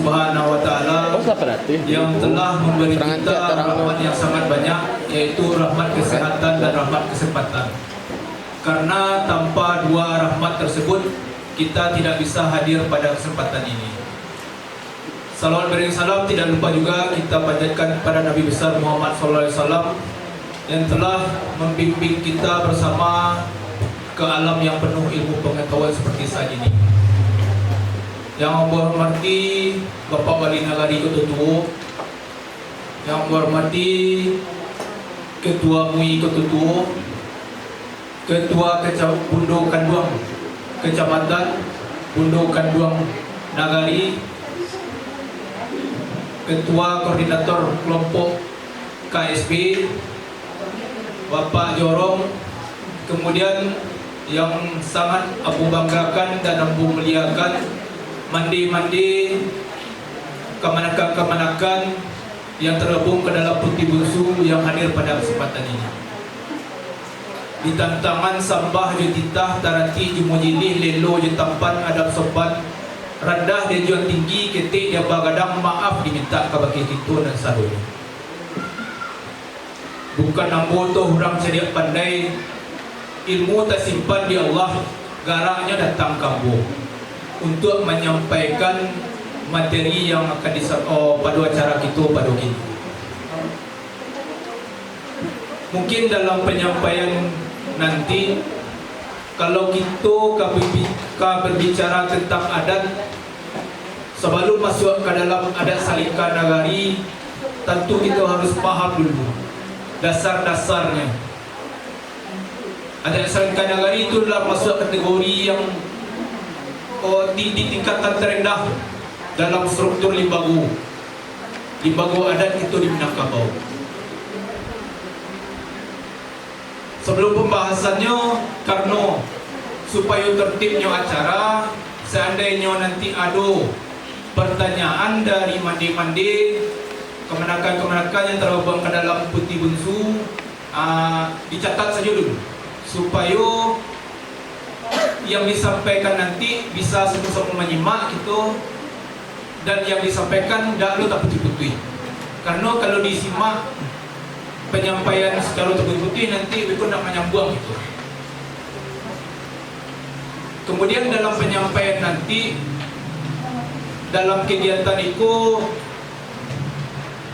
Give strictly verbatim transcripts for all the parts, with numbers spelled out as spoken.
Subhanahu wa Ta'ala yang telah memberi kita rahmat yang sangat banyak, yaitu rahmat kesehatan dan rahmat kesempatan. Karena tanpa dua rahmat tersebut, kita tidak bisa hadir pada kesempatan ini. Salawat beriring salam tidak lupa juga kita panjatkan kepada Nabi besar Muhammad sallallahu alaihi wasallam yang telah membimbing kita bersama ke alam yang penuh ilmu pengetahuan seperti saat ini. Yang ambo hormati Bapak Wali Nagari Koto Tuo, yang ambo hormati Ketua MUI Koto Tuo, Ketua Keca-, Bundo Kanduang Kecamatan, Bundo Kanduang Nagari, Ketua Koordinator Kelompok K S B, Bapak Jorong, kemudian yang sangat ambo banggakan dan ambo muliakan, mande-mande, kamanakan-kamanakan yang tergabung ke dalam Puti Bunsu yang hadir pada kesempatan ini. Di tantangan sambah jo titah, taratik jo mujilih, lelo jo tampan, adab sopan, randah dianjuang tinggi, ketek diamba gadang, maaf dimintak kabake kito nan sadonyo. Bukan ambo tu urang cadiak pandai, ilmu tasimpan di Allah, garaknyo datang ka ambo untuak manyampaikan materi yang akan disa-, oh, pado acara kito pado kini. Mungkin dalam panyampaian nanti, kalau kito ka berbi-, ka berbicara tentang adat, sabalum masuak ka dalam adat salingka nagari, tantu kito harus paham dulu dasar-dasarnyo. Adat salingka nagari tu lah masuak kategori yang, oh, di, di tingkatan tarendah dalam struktur limbago, limbago adat kito di Minangkabau. Sabalum pambahasannyo, karano supayo tertibnyo acara, saandainyo nanti ado partanyaan dari mande-mande, kamanakan-kamanakan yang targabung ka dalam Puti Bunsu, ah, dicatat sajo dulu, supayo yang disampaikan nanti bisa samo-samo manyimak kito, dan yang disampaikan ndak lo taputuih-putuih. Karano kalau disimak panyampaian sacaro taputuih-putuih, nanti beko ndak manyambuang gitu. Kemudian dalam panyampaian nanti, dalam kegiatan iko,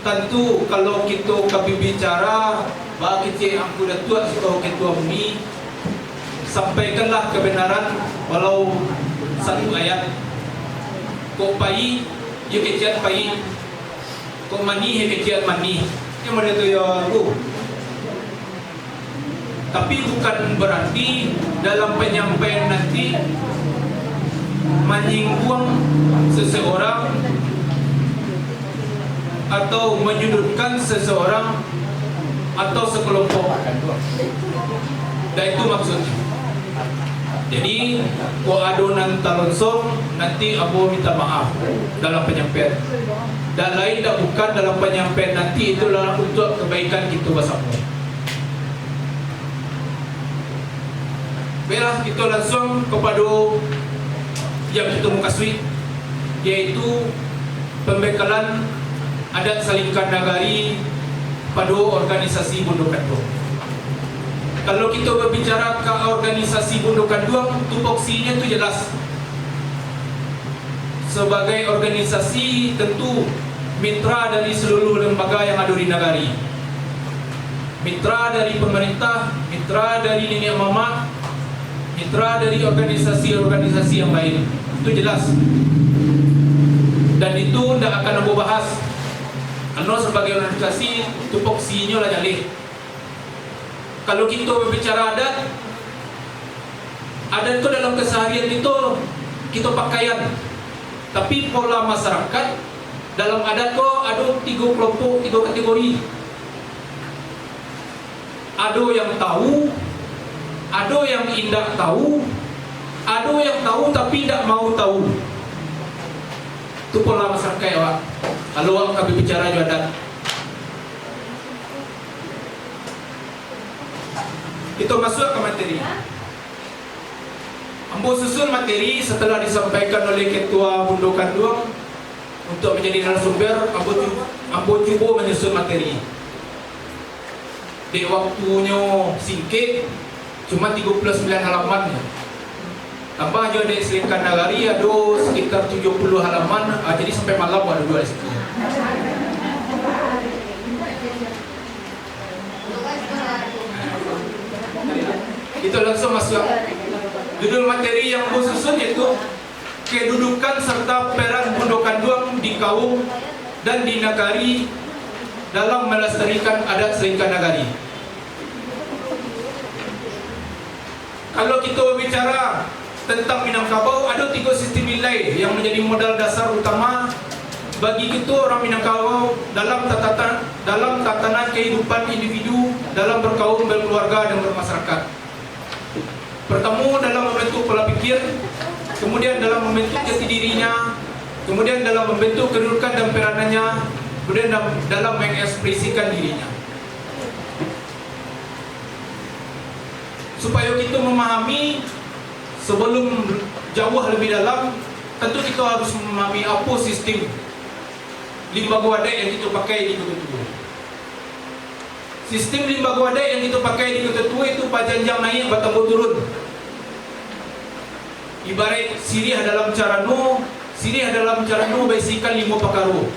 tantu kalau kito ka babicara, baa kecek Angku Datuak siko Ketua MUI, sampaikanlah kebenaran walau satu ayat. Kok payik, yo kecek payik. Kok manih, yo kecek manih. Yang mana tu yo, Angku? Tapi bukan berarti dalam penyampaian nanti menyinggung seseorang atau menyudutkan seseorang atau sekelompok. Dan itu maksudnya. Jadi, kok ado nan talonsong, nanti ambo minta maaf dalam penyampaian. Dan lain dak bukan dalam penyampaian nanti, itulah untuk kebaikan kito basamo. Baiklah, kito lansuang kapado yang kito mukasuik, yaitu pambekalan adat salingka nagari pado organisasi Bundo Kanduang. Kalau kito babicara ka organisasi Bundo Kanduang, tupoksinyo tu jelas. Sabagai organisasi, tentu mitra dari seluruh lembaga yang ado di nagari. Mitra dari pemerintah, mitra dari niniak mamak, mitra dari organisasi-organisasi yang lain. Itu jelas. Dan itu ndak akan ambo bahas. Karena sabagai organisasi, tupoksinyo lah jaleh. Kalau kito babicara adat, adat ko dalam keseharian kito, kito pakaian. Tapi pola masyarakat dalam adat ko ado tigo kelompok, tigo kategori. Ado yang tahu, ado yang indak tahu, ado yang tahu tapi indak mau tahu. Tu pola masyarakat awak. Kalau awak ka babicara jo adat. Kito masuak ka materi. Ambo susun materi setelah disampaikan oleh Ketua Bundo Kanduang. Untuk manjadi narasumber, ambo cu-, ambo cubo manyusun materi. Dek waktunyo singkek, cuma tigo puluah sambilan halaman. Tambah jo dek Selengka Nagari, ado sekitar tujuah puluah halaman, ah, jadi sampai malam awak duduak di situ. Kito langsuang masuak. Judul materi yang ambo susun yaitu kedudukan serta peran Bundo Kanduang di kaum dan di nagari dalam melestarikan adat Selengka Nagari. Kalau kito babicara tentang Minangkabau, ado tigo sistim nilai yang manjadi modal dasar utama bagi kito urang Minangkabau dalam tatatan-, dalam tatanan kehidupan individu dalam berkaum, berkeluarga, dan bermasyarakat. Pertamo, dalam membentuk pola pikir, kemudian dalam membentuk jati dirinya, kemudian dalam membentuk kedudukan dan peranannya, kemudian dam-, dalam mengekspresikan dirinya. Supayo kito memahami sebelum jauah lebih dalam, tentu kito harus memahami apo sistim limbago adaik yang kito pakai di Kota Tua. Sistim limbago adaik yang kito pakai di Kota Tua itu bajanjang naiak, batanggo turun. Ibaraik siriah dalam carano, siriah dalam carano baisikan limo pakaro.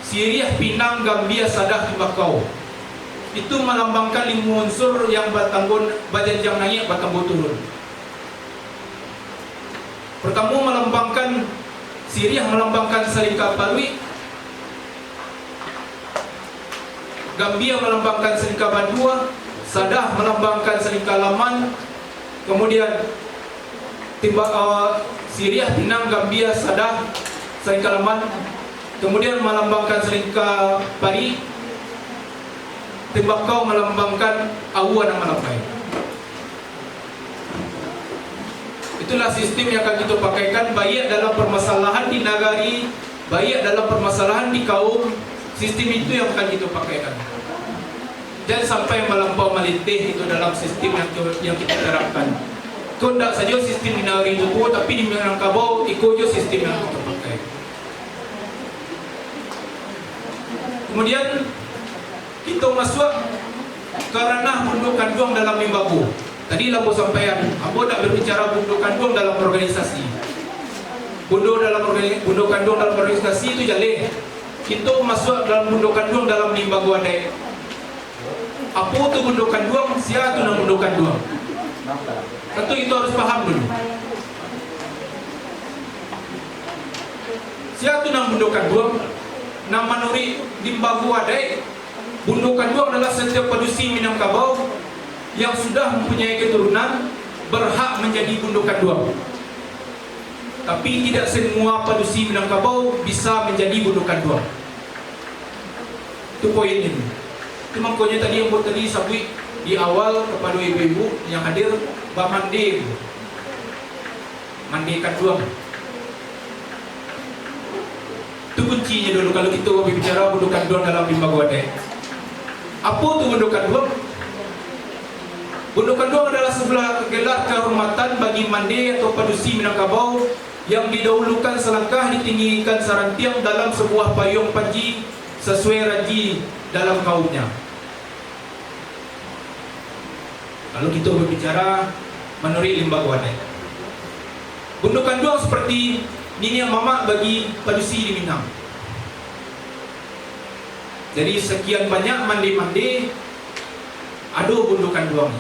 Siriah, pinang, gambia, sadah, timbakau. Itu malambangkan limo unsur yang batanggo-, bajanjang naiak, batanggo turun. Pertamo, malambangkan siriah, malambangkan salingka paruik, gambia malambangkan salingka badua, sadah malambangkan salingka laman, kemudian timba-, eh, siriah, pinang, gambia, sadah, salingka laman, kemudian malambangkan salingka paruik, timbakau malambangkan aua nan malambai. Itulah sistim yang akan kito pakaikan, baiak dalam permasalahan di nagari, baiak dalam permasalahan di kaum, sistim itu yang akan kito pakaikan. Jan sampai malampau malinteh kito dalam sistim yang, yang kito terapkan. Ko ndak sajo sistim di nagari tu, tapi di Minangkabau, iko jo sistim yang kito pakai. Kemudian, kito masuak ka ranah bundo kanduang dalam limbago. Tadi lah ambo sampaian, ambo ndak babicara bundo kanduang dalam organisasi. Bundo dalam organi-, bundo kanduang dalam organisasi tu jaleh. Kito masuak dalam bundo kanduang dalam limbago adaik. Apo tu bundo kanduang, sia tu nan bundo kanduang? Tantu kito harus paham dulu. Sia tu nan bundo kanduang? Nan manuruik limbago adaik, bundo kanduang adalah setiap padusi Minangkabau yang sudah mempunyai keturunan berhak menjadi bundo kanduang. Tapi, tidak semua padusi Minangkabau bisa menjadi bundo kanduang. Tu poin ini. Tu mangkonyo tadi ambo tadi sabuik di awal kapado ibu-ibu yang hadir, bak mande tu. Mande kanduang. Tu kuncinyo dulu, kalau kito babicara bundo kanduang dalam limbago adaik. Apo tu bundo kanduang? Bundo kanduang adalah sebuah gelar kehormatan bagi mande atau padusi Minangkabau yang didahulukan selangkah, ditinggikan sarantiang dalam sebuah payuang panji sasuai ranji dalam kaumnya. Kalau kito babicara manuruik limbago adaik, bundo kanduang seperti niniak mamak bagi padusi di Minang. Jadi, sekian banyak mande-mande, ado bundo kanduang.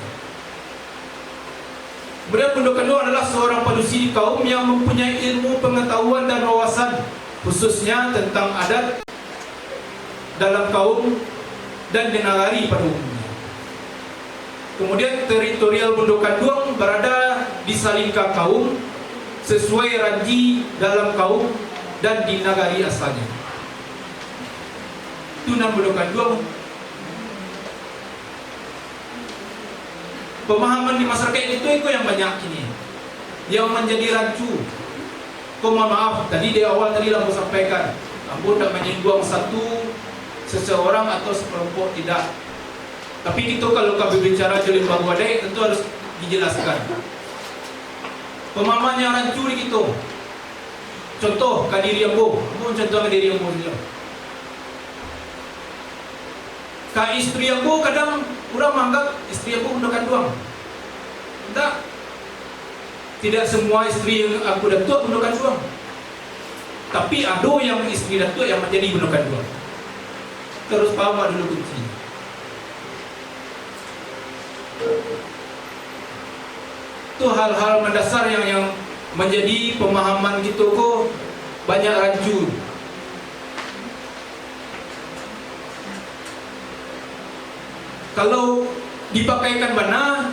Kemudian, bundo kanduang adalah seorang padusi di kaum yang mempunyai ilmu pengetahuan dan wawasan, khususnya tentang adat dalam kaum dan di nagari pada umumnya. Kemudian, teritorial bundo kanduang berada di salingka kaum, sesuai ranji dalam kaum dan di nagari asalnya. Tu nan bundo kanduang. Pemahaman di masyarakat itu iko yang banyak kini, yang manjadi rancu. Ko, mohon maaf, tadi di awal tadi lah ambo sampaikan, ambo ndak manyingguang satu, seseorang atau sekelompok, tidak. Tapi kito kalau ka babicara jo limbago adaik, tentu harus dijelaskan. Pemahaman yang rancu di kito, Contoh, ka diri ambo. Ambo contoh ka diri ambo sajo. Ka istri ambo, kadang urang manganggap istri ambo bundo kanduang. Indak. Tidak semua istri Angku Datuak bundo kanduang. Tapi ado yang istri Datuak yang manjadi bundo kanduang. Taruih paham dulu kunci. Tu hal-hal mandasar yang, yang manjadi pamahaman kito ko banyak rancu. Kalau dipakaikan bana,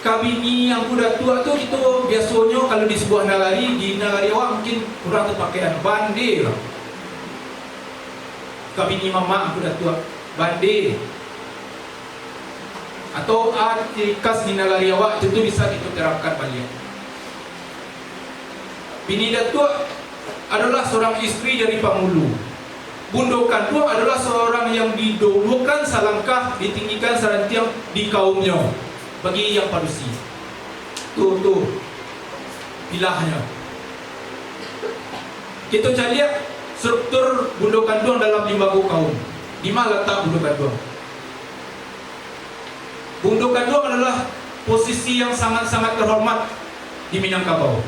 ka bini Angku Datuak tu, kito biasonyo kalau di sabuah nagari, di nagari awak mungkin urang tu pakaian bande lah. Ka bini mamak Angku Datuak, bande. Atau a ciri khas di nagari awak, itu tu bisa kito terapkan baliak. Bini Datuak adalah seorang istri dari pangulu. Bundo kanduang adalah seorang yang didahulukan salangkah, ditinggikan sarantiang di kaumnyo. Bagi yang padusi. Tu, tu. Pilahnyo. Kito caliak struktur bundo kanduang dalam limbago kaum. Di ma latak bundo kanduang? Bundo kanduang adalah posisi yang sangat-sangat terhormat di Minangkabau.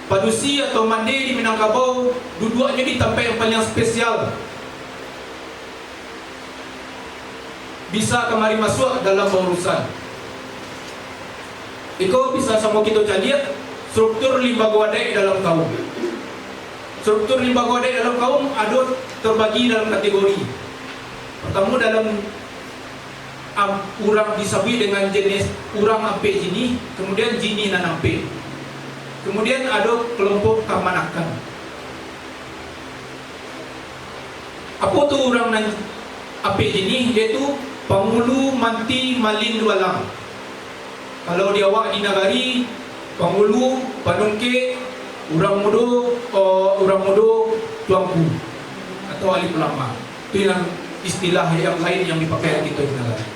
Padusi atau mande di Minangkabau duduaknyo di tampek yang paling spesial. Bisa kamari masuak dalam baurusan. Iko bisa samo kito caliak struktur limbago adaik dalam kaum. Struktur limbago adaik dalam kaum ado terbagi dalam kategori. Pertamo, dalam am-, urang disabuik dengan jenis urang ampek jinih, kemudian jinih nan ampek. Kemudian ado kelompok kamanakan. Apo tu urang nan ampek jinih? Yaitu pangulu, manti, malin, dualang. Kalau di awak di nagari, pangulu, panungkek, urang mudo, o, urang mudo, tuangku, atau alim ulama. Tu yang istilah yang lain yang dipakai kito di nagari.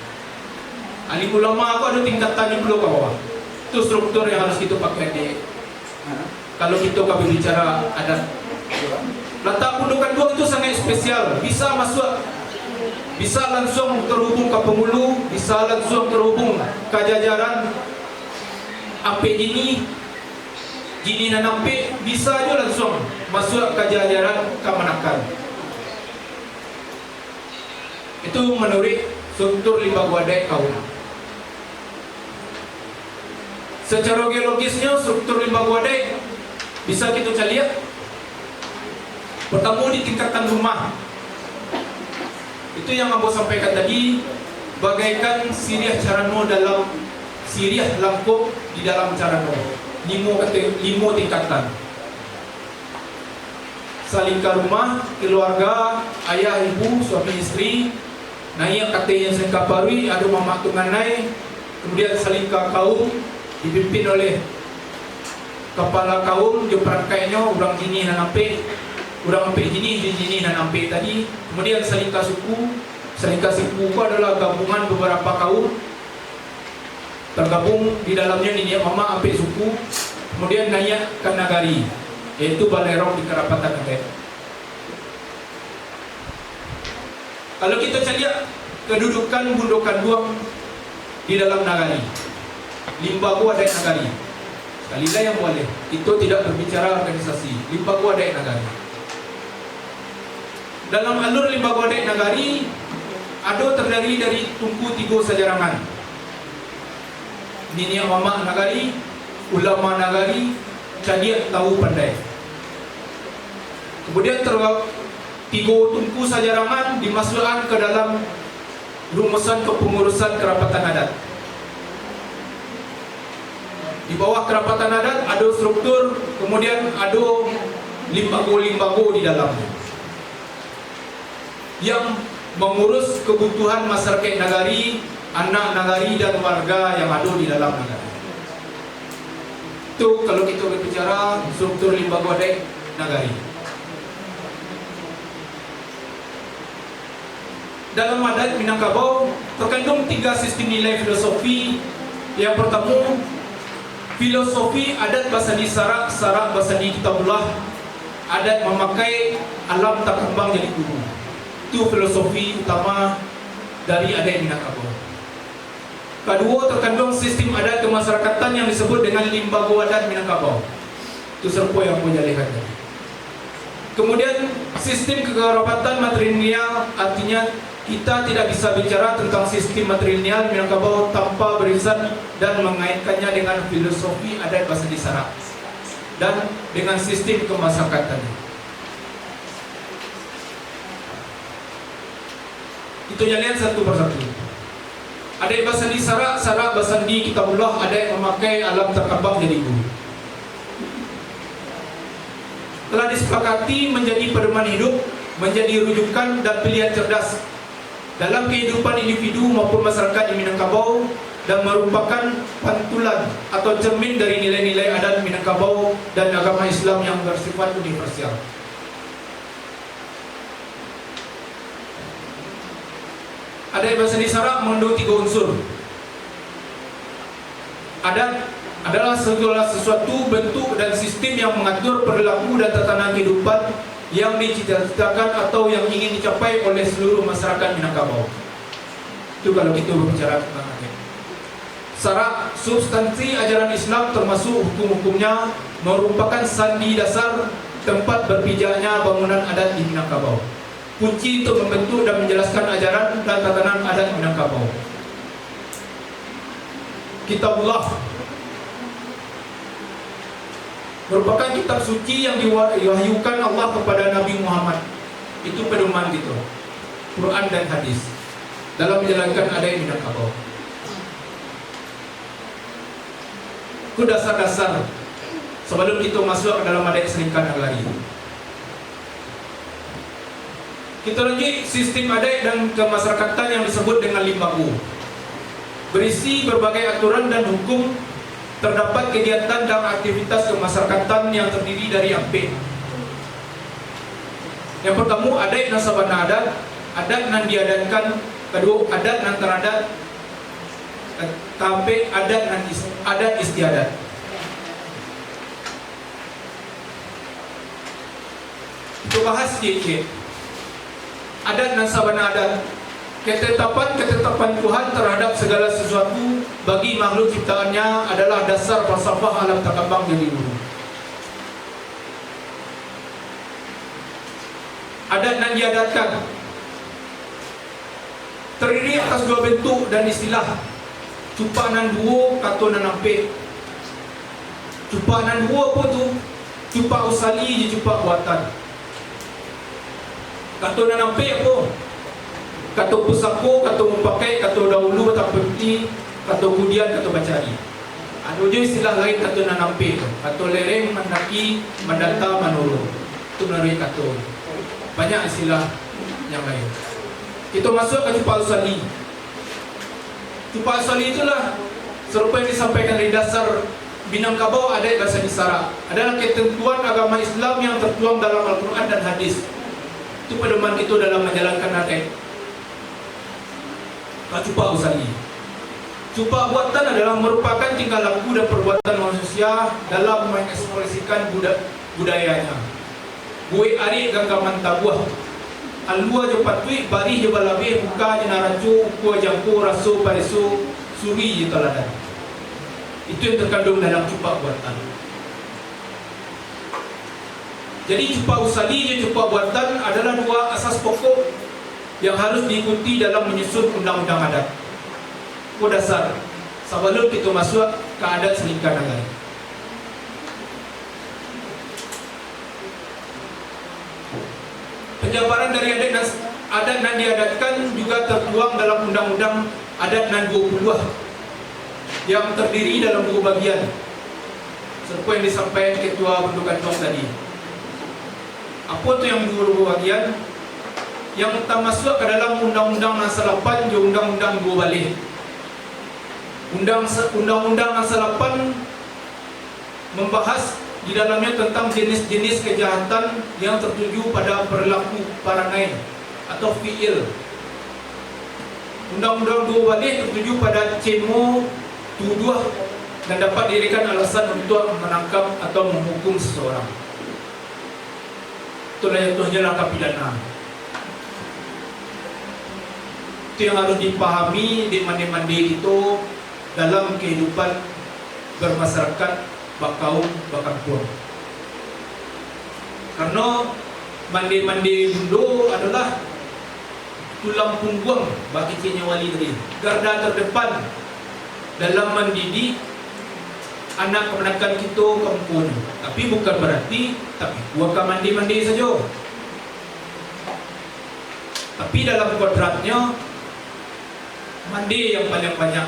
Alim ulama ko ado tingkatan pulo ka bawah. Tu struktur yang harus kito pakai di, kalau kito ka berbicara adat. Latak bundo kanduang itu sangat spesial, bisa masuak, bisa langsung terhubung ka pangulu, bisa langsung terhubung ka jajaran ampek jinih, jinih nan ampek, bisa jo langsung masuak ka jajaran kamanakan. Itu manuruik struktur limbago adaik kaum. Sacaro geologisnyo, struktur limbago adaik bisa kito caliak. Pertamo, di tingkatan rumah. Itu yang ambo sampaikan tadi, bagaikan siriah carano dalam, siriah langkok di dalam carano. Limo kate-, limo tingkatan. Salingka rumah, keluarga, ayah, ibu, suami, isteri, naiak ka ateh nan salingka paruik, ado mamak tunganai, kemudian salingka kaum, dipimpin oleh kapalo kaum jo parangkaiknyo, urang jinih nan ampek, urang ampek jinih jo jinih nan ampek tadi, kemudian salingka suku, salingka suku ko adolah gabungan babarapo kaum, tergabung di dalamnyo niniak mamak ampek suku, kemudian naiak ka nagari, yaitu balerong di karapatan adaik. Kalau kito caliak kadudukan bundo kanduang di dalam nagari, limbago adaik nagari, sakali lai ambo alih, kito tidak berbicara organisasi, limbago adaik nagari. Dalam alur limbago adaik nagari, ado terdiri dari tungku tigo sajarangan. Niniak mamak nagari, ulama nagari, cadiak tawu pandai. Kemudian, ter-, tigo tungku sajarangan dimasuakan ke dalam rumusan kepengurusan kerapatan adat. Di bawah kerapatan adat ado struktur, kemudian ado limbago-limbago di dalamnya yang mengurus kebutuhan masyarakat nagari, anak nagari, dan warga yang ado di dalam nagari. Tu kalau kito berbicara struktur limbago adaik nagari. Dalam adat Minangkabau terkandung tiga sistem nilai filosofi. Yang pertamo, Filosofi adat basandi sarak, sarak basandi kitabullah, adat mamakai, alam takambang jadi guru. Itu filosofi utama dari adat Minangkabau. Kaduo, terkandung sistim adat kemasyarakatan yang disebut dengan limbago adat Minangkabau. Itu sarupo yang ambo jalehkan tadi. Kemudian, sistim kekerabatan matrilineal, artinya kita tidak bisa bicara tentang sistim matrilineal Minangkabau tanpa beririsan dan mengaitkannya dengan filosofi adat basandi sarak dan dengan sistim kemasyarakatan. Kito jalehkan satu persatu. Adat basandi sarak, sarak basandi kitabullah, adat mamakai, alam takambang jadi guru. Telah disepakati menjadi pedoman hidup, menjadi rujukan dan pilihan cerdas dalam kehidupan individu maupun masyarakat di Minangkabau, dan merupakan pantulan atau cermin dari nilai-nilai adat Minangkabau dan agama Islam yang bersifat universal. Adat basandi sarak mangandung tigo unsur. Adat adalah segala sesuatu, bentuk dan sistim yang mengatur perilaku dan tatanan kehidupan yang dicita-citakan atau yang ingin dicapai oleh seluruh masyarakat Minangkabau. Itu kalau kita berbicara tentang adat. Sarak, substansi ajaran Islam termasuk hukum-hukumnya, merupakan sandi dasar tempat berpijaknya bangunan adat di Minangkabau. Kunci untuk membentuk dan menjelaskan ajaran dan tatanan adat Minangkabau. Kitabullah merupakan kitab suci yang diwa-, diwahyukan Allah kepada Nabi Muhammad. Itu pedoman kita, Quran dan hadis, dalam menjalankan adat Minangkabau. Itu dasar-dasar sabalun kito masuak ka dalam adat salingka nagari. Kito lanjuik sistim adat dan kemasyarakatan yang disebut dengan limbago. Berisi berbagai aturan dan hukum, terdapat kegiatan dan aktivitas kemasyarakatan yang terdiri dari ampek. Yang pertamo, adat nan sabana adat, adat nan diadatkan, kaduo, adat nan taradat, Ka-, kaampek, adat nan is-, adat istiadat. Kito bahas ciek-ciek. Adat nan sabana adat. Ketetapan-ketetapan Tuhan terhadap segala sesuatu bagi makhluk ciptaan-Nya adalah dasar falsafah alam takambang jadi guru. Adat nan diadatkan terdiri atas dua bentuk dan istilah, cupak nan duo, kato nan ampek. Cupak nan duo apo tu? Cupak usali jo cupak buatan. Kato nan ampek apo? Kato pusako, kato mupakai, kato dahulu, kato peti, kato kudian, kato bacari. Ado juo istilah lain kato nan ampek tu, kato lereng, mandaki, mandata, manurun. Itu manuruik kato. Banyak istilah yang lain. Kito masuak ka cupak usali. Cupak usali itulah, sarupo yang disampaikan dari dasar Minangkabau, adat basandi sarak adalah ketentuan agama Islam yang tertuang dalam Al-Quran dan hadis. Itu pedoman kito dalam manjalankan adat. Ka cupak usali. Cupak buatan adalah merupakan tingkah laku dan perbuatan manusia dalam mengekspresikan buda-, budayanya. Buek arik ganggaman tabuah, alua jo patuik, barih jo balabeh, muka jo naraco, ukua jangko, raso pareso, suri jo taladan. Itu yang terkandung dalam cupak buatan. Jadi, cupak usali jo cupak buatan adalah dua asas pokok yang harus diikuti dalam menyusun undang-undang adat. Ko dasar, sabalun kito masuak ka adat salingka nagari. Penjabaran dari adat nan, adat nan diadatkan juga tertuang dalam undang-undang adat nan duo puluah, yang terdiri dalam duo bagian, sarupo yang disampaikan Ketua Bundu Gandong tadi. Apo tu yang duo bagian? Yang tamasuak ka dalam undang-undang nan salapan jo undang-undang duo baleh. Undang se-, undang-undang nan salapan membahas di dalamnya tentang jenis-jenis kejahatan yang tertuju pada perilaku, parangai, atau fi'il. Undang-undang duo baleh tertuju pada cemo, tuduah, dan dapat dijadikan alasan untuak manangkap atau mahukum sasaurang. Itulah jatuahnyo langkah pidana. Itu yang harus dipahami dek mande-mande kito dalam kahidupan bermasyarakat, bakaum, bakampuang. Karano mande-mande bundo adolah tulang pungguang, bak keceknyo wali tadi, garda terdepan dalam mandidik anak kamanakan kito ka mukonyo. Tapi bukan barati tapi buah ka mande-mande sajo. Tapi dalam kodratnyo, mande yang paling banyak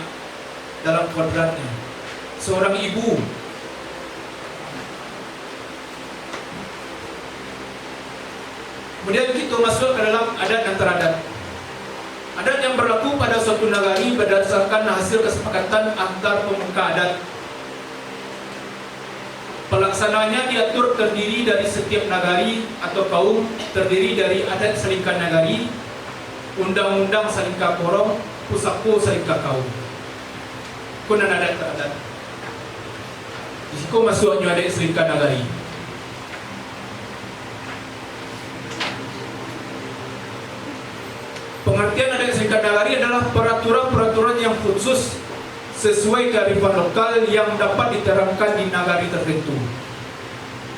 dalam kodratnyo. Seorang ibu. Kemudian kito masuk ka dalam adat dan teradat. Adat yang berlaku pada suatu nagari berdasarkan hasil kesepakatan antar pemuka adat. Palaksanaannya diatur terdiri dari setiap nagari atau kaum, terdiri dari adat salingka nagari, undang-undang salingka korong, pusako salingka kaum. Ko nan adat teradat. Di siko masuaknyo adat salingka nagari. Pengertian adat salingka nagari adalah peraturan-peraturan yang khusus sesuai kearifan lokal yang dapat diterapkan di nagari tertentu.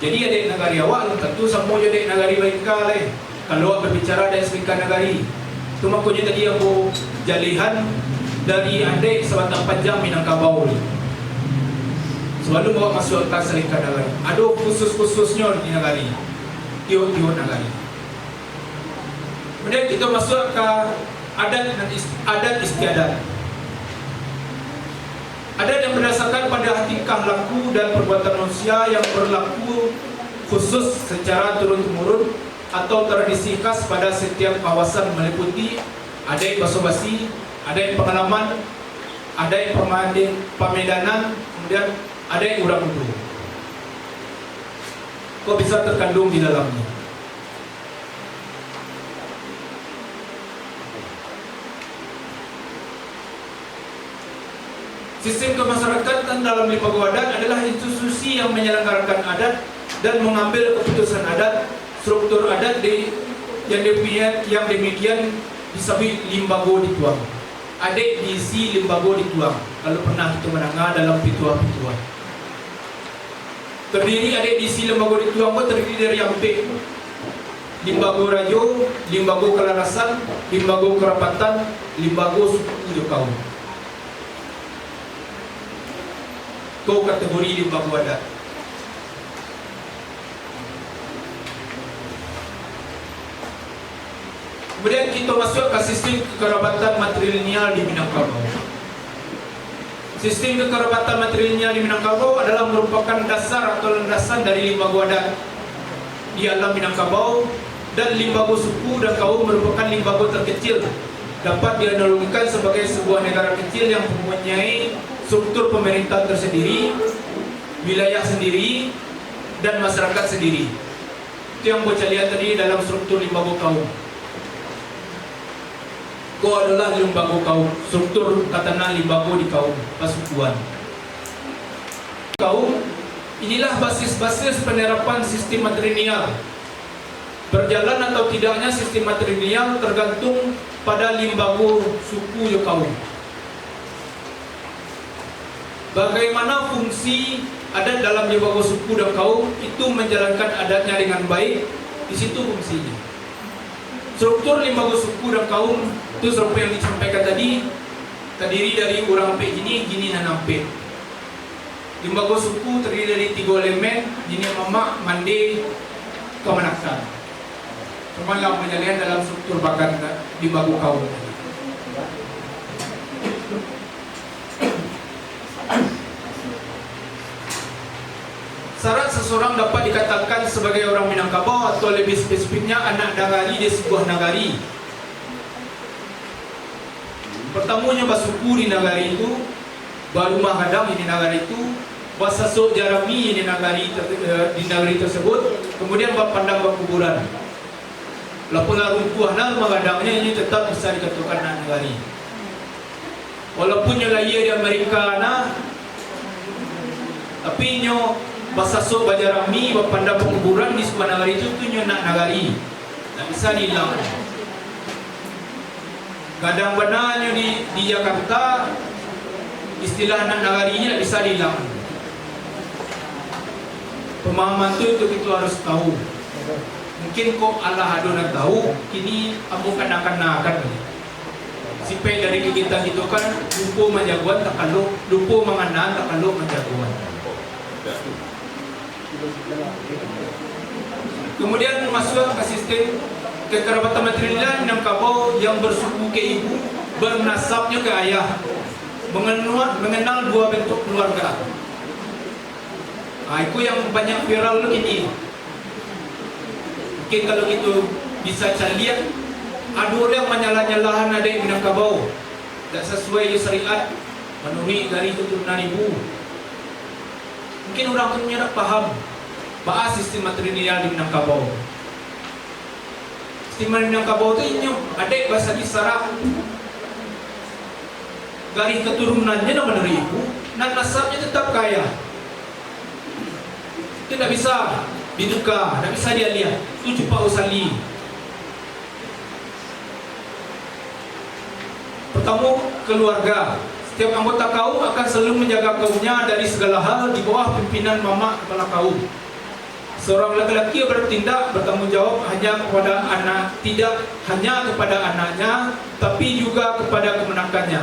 Jadi, adat nagari awak alun tantu samo jo adat nagari lain ka lai, kalau awak berbicara adat salingka nagari. Tu makonyo tadi ambo jalehan dari adat sabatang panjang Minangkabau. Sabalum awak masuak ka salingka nagari, ado khusus-khususnyo di nagari, tiok-tiok nagari. Kemudian kito masuak ka adat dan is-, adat istiadat. Adat yang berdasarkan pada tingkah laku dan perbuatan manusia yang berlaku khusus secara turun-temurun atau tradisi khas pada setiap kawasan, meliputi adat basa-basi, adat pangalaman, adat pamade-, pamedanan, kemudian adat urang mudo. Ko bisa terkandung di dalamnyo. Sistem kemasyarakatan dalam limbago adat adalah institusi yang menyelenggarakan adat dan mengambil keputusan adat. Struktur adat di, yang demikian, yang demikian disabuik limbago dituang. Adat diisi limbago dituang, kalau pernah kito mandanga dalam pituah-pituah. Terdiri, adat diisi limbago dituang ko terdiri dari ampek. Limbago rajo, limbago kalarasan, limbago karapatan, limbago suku jo kaum. Ko kategori limbago adat. Kemudian kito masuak ka sistem kekerabatan matrilineal di Minangkabau. Sistem kekerabatan matrilineal di Minangkabau adalah merupakan dasar atau landasan dari limbago adat di alam Minangkabau, dan limbago suku dan kaum merupakan limbago terkecil, dapat dianalogikan sebagai sebuah negara kecil yang mempunyai struktur pemerintahan tersendiri, wilayah sendiri, dan masyarakat sendiri. Itu yang bocah lihat tadi dalam struktur limbago kaum. Ko adalah limbago kaum, struktur tatanan limbago di kaum, pasukuan. Kaum, inilah basis-basis penerapan sistem matrilineal. Berjalan atau tidaknya sistem matrilineal tergantung pada limbago suku jo kaum. Bagaimana fungsi adat dalam limbago suku dan kaum itu menjalankan adatnya dengan baik, di situ fungsinya. Struktur limbago suku dan kaum itu seperti yang disampaikan tadi, terdiri dari urang ampek jinih, jinih nan ampek. Limbago suku terdiri dari tigo elemen, jinih mamak, mande, kamanakan. Cuman lah panyalihan dalam struktur bagan limbago kaum. Syarat seseorang dapat dikatakan sebagai orang Minangkabau atau lebih spesifiknya anak nagari di sebuah nagari. Pertamonyo basuku di nagari itu, barumah gadang di nagari itu, basasok jarami di nagari ter-, eh, di nagari tersebut, kemudian bapandang bakuburan. Walaupun lah runtuah nah rumah gadangnyo, inyo tetap bisa dikatokan anak nagari. Walaupun nyo lahia di Amerika nah, Tapi inyo basasok bajarami, bapandam pakuburan di sabuah nagari tu, tu inyo anak nagari. Ndak bisa diilang. Gadang bana nyo di, di Jakarta, istilah anak nagari ni ndak bisa diilang. Pemahaman tu, tu kito harus tahu. Mungkin kok alah ado nan tahu, kini ambo kana-kanakan. Sipek dari kegiatan kito kan, lupo manjagoan takalok, lupo manganaan takalok manjagoan. Kemudian masuak ka sistem kekerabatan matrilineal Minangkabau yang bersuku ke ibu, bernasabnyo ke ayah, mengenua-, mengenal dua bentuk keluarga. Ah, itu yang banyak viral tu kini. Mungkin kalau kito bisa caliak, ado urang manyalah-nyalahan adaik Minangkabau, dak sasuai jo syariat, manuruik dari keturunan ibu. Mungkin urang tu nyo dak paham, baa sistem matrilineal di Minangkabau. Sistem Minangkabau tu inyo adaik basadi sarak, garih keturunannyo nan manuruik ibu, nan nasabnyo tetap ka ayah. Itu ndak bisa dituka, ndak bisa dialiah. Itu cupak usali. Pertamo, keluarga. Setiap anggota kaum akan selalu menjaga kaumnya dari segala hal di bawah pimpinan mamak kepala kaum. Seorang laki-laki bertindak bertanggung jawab hanya kepada anak, tidak hanya kepada anaknya, tapi juga kepada kemenakannya.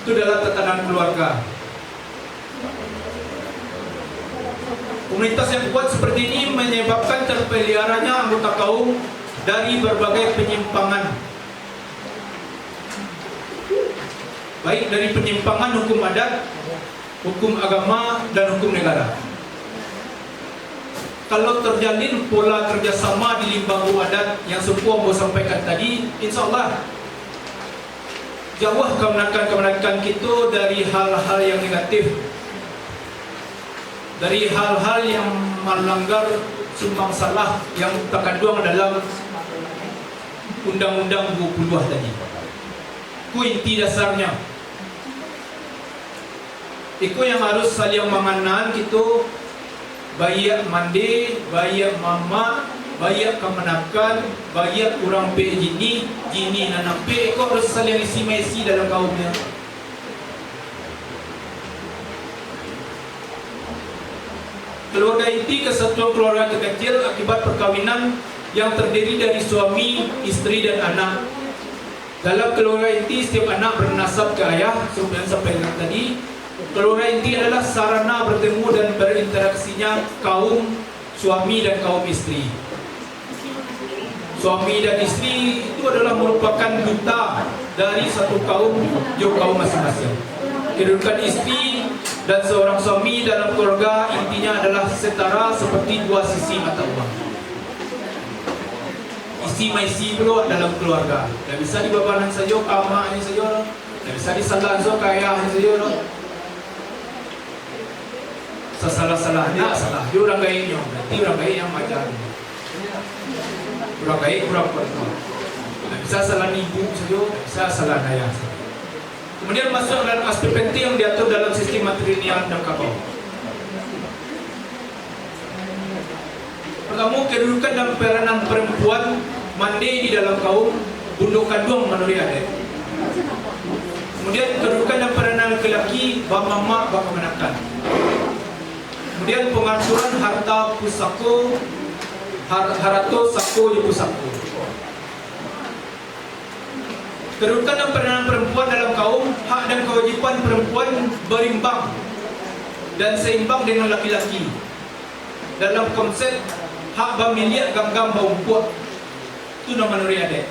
Itu adalah tatanan keluarga. Komunitas yang kuat seperti ini menyebabkan terpeliharanya anggota kaum dari berbagai penyimpangan, baik dari penyimpangan hukum adat, hukum agama, dan hukum negara. Kalau terjalin pola kerjasama di limbago adat yang semua ambo sampaikan tadi, insya Allah, jauah kamanakan-kamanakan kito dari hal-hal yang negatif, dari hal-hal yang melanggar sumbang salah yang terkandung dalam Undang-Undang dua puluh tadi. Ku inti dasarnya. Iko yang harus saliang manganaan kito, baiak mande, baiak mamak, baiak kamanakan, baiak urang pek jini, jini nan ampek, iko harus saliang isi maisi dalam kaumnya. Keluarga inti kesatuan keluarga terkecil akibat perkawinan yang terdiri dari suami, isteri, dan anak. Dalam keluarga inti, setiap anak bernasab ke ayah, seperti yang sampaikan tadi. Keluarga inti adalah sarana bertemu dan berinteraksinya kaum suami dan kaum isteri. Suami dan isteri itu adalah merupakan duta dari satu kaum, jo kaum masing-masing. Kedudukan isteri dan seorang suami dalam keluarga intinya adalah setara seperti dua sisi mata uang. Isi maisi pulo dalam keluarga. Ndak bisa dibabanan sajo ka amaknyo sajo, ndak bisa disalahan sajo ka ayahnyo sajo. Sasalah-salah anak, salah jo urang gaeknyo, berarti urang gaek yang maaja. Urang gaek kurang kuat. Ndak bisa salahan ibu sajo, ndak bisa salahan ayah sajo. Kemudian masuk dalam aspek penting yang diatur dalam sistem matrilineal Minangkabau. Pertamo, kedudukan dan peranan perempuan mande di dalam kaum, bundo kanduang manuruik adat. Kemudian, kedudukan dan peranan laki-laki bamamak, bakamanakan. Kemudian, pengaturan harta pusako, har-, harato sako jo pusako. Kedudukan dan peranan perempuan dalam kaum, hak dan kewajiban perempuan berimbang dan seimbang dengan laki-laki dalam konsep hak bamiliak ganggam baumpuak. Tu nan manuruik adat.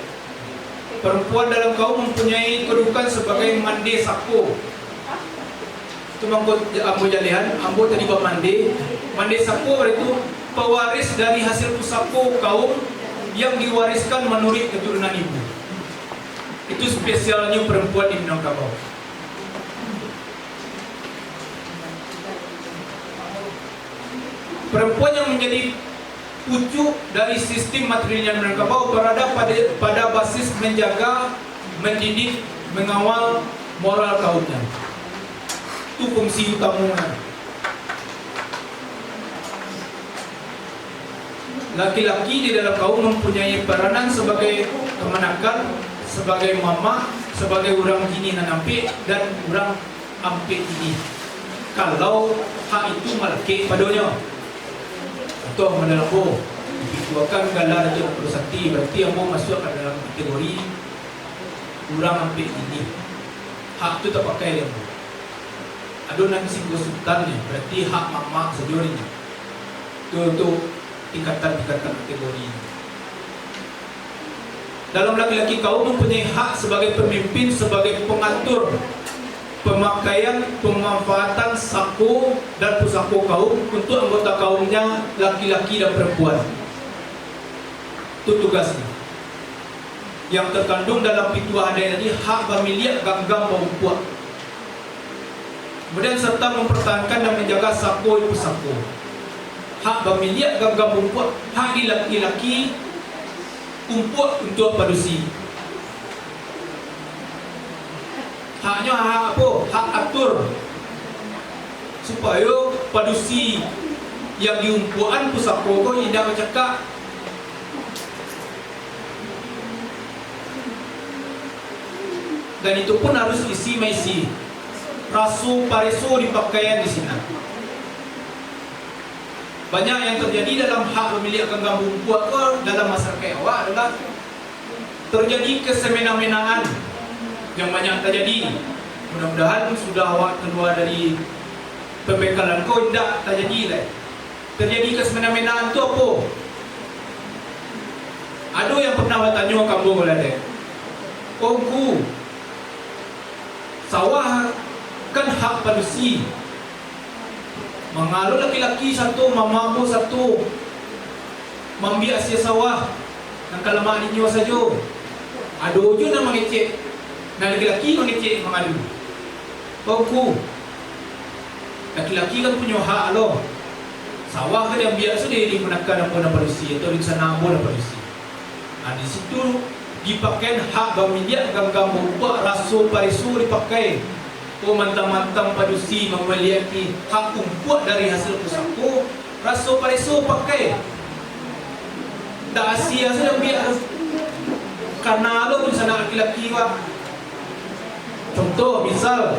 Perempuan dalam kaum mempunyai kedudukan sebagai mande sako. Tu mangko ambo jalehan, ambo tadi bamande. Mande sako, itu pewaris dari hasil pusako kaum yang diwariskan manuruik keturunan ibu. Itu spesialnyo perempuan di Minangkabau. Perempuan yang menjadi pucuk dari sistem matrilineal Minangkabau berada pada, pada basis menjaga, mendidik, mengawal moral kaumnya. Itu fungsi utamonyo. Laki-laki di dalam kaum mampunyai peranan sabagai kamanakan, sabagai mamak, sabagai urang kini nan ampek, dan urang ampek kini. Kalau hak itu malakek padonyo. Contoh, model ambo, dipituakan gala Datuak Dangku Sakti, bararti ambo masuak ka dalam kategori urang ampek kini. Hak tu tapakai dek ambo. Ado nan singgo sultan ni, bararti hak mamak sajo ni. Tu, tu tingkatan-tingkatan kategori. Dalam laki-laki kaum mampunyai hak sabagai pamimpin, sabagai pangatur pamakaian, pamanfaatan sako dan pusako kaum untuak anggota kaumnya, laki-laki dan parampuan. Tu tugasnyo. Yang terkandung dalam pituah adaik tadi, hak bamiliak ganggam baumpuak. Kemudian serta mempertahankan dan menjaga sako pusako. Hak bamiliak ganggam umpuak, hak di laki-laki umpuak untuak padusi. Haknyo hak apo? Hak atur. Supayo padusi yang diumpuakan pusako ko indak bacakak. Dan itu pun harus isi maisi. Raso pareso dipakaian di sinan. Banyak yang terjadi dalam hak pamilik ganggam umpuak ko dalam masyarakat awak adalah terjadi kesemena-menaan yang banyak terjadi. Mudah-mudahan sudah awak keluar dari pembekalan ko indak terjadi lai. Terjadi kesemena-menaan tu apo? Ado yang pernah batanyo ka ambo ko lai, "Ungku, sawah kan hak padusi. Manga lo laki-laki sato, mamak ambo sato, maambiak asia sawah nan ka lamak dinyo sajo? Ado juo nan mangecek, nan laki-laki mangecek mangadu." Ungku, laki-laki kan punyo hak lo. Sawah kan diambiak sudah di punakan ambo nan padusi, atau di sanak ambo nan padusi. Nah, di situ dipakaian hak bamiliak ganggam umpuak raso pareso dipakai. Oh, mantang-mantang padusi mamiliaki hak umpuak dari hasil pusako, raso pareso pakai. Ndak asia sudah ambiak tu. Kana lo tu sanak laki-laki, Pak. Contoh, misal,